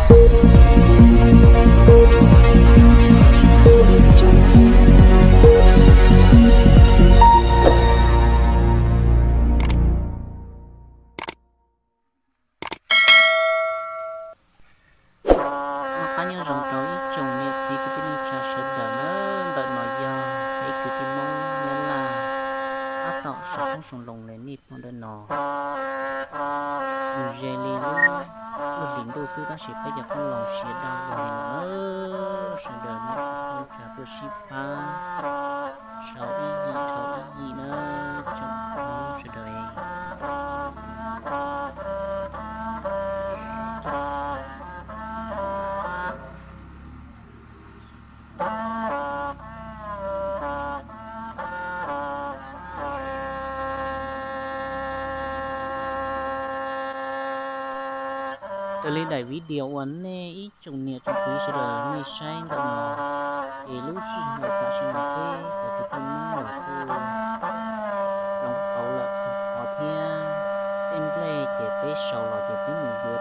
Noj qab nyob zoo rau ib tsoom niam txiv kwv tij neej tsa sawv daws nawb. Ntawm no yog peb kwv tij Hmoob Nyab Laj tab tom sau qoob sau loo li nej pom ntawm no. Nws ze li lub hlis ntuj xwb tab sis peb cov qoob loo siav daj vog li no nawb. Sawv daws niam txiv kwv tij neej tsa tuaj sib pab sau ib yim dhau ib yim nawb tsoom Hmoob sawv daws. Raws li daim video uas nej ib tsoom niam tsoom txiv sawv daws nej saib ntawm no, ces lub sij hawm tam sim no peb cov kwv tij Hmoob los kuj hloov pauv lawm qhov thiab tej nplej ces peb sau los ces peb mus yuav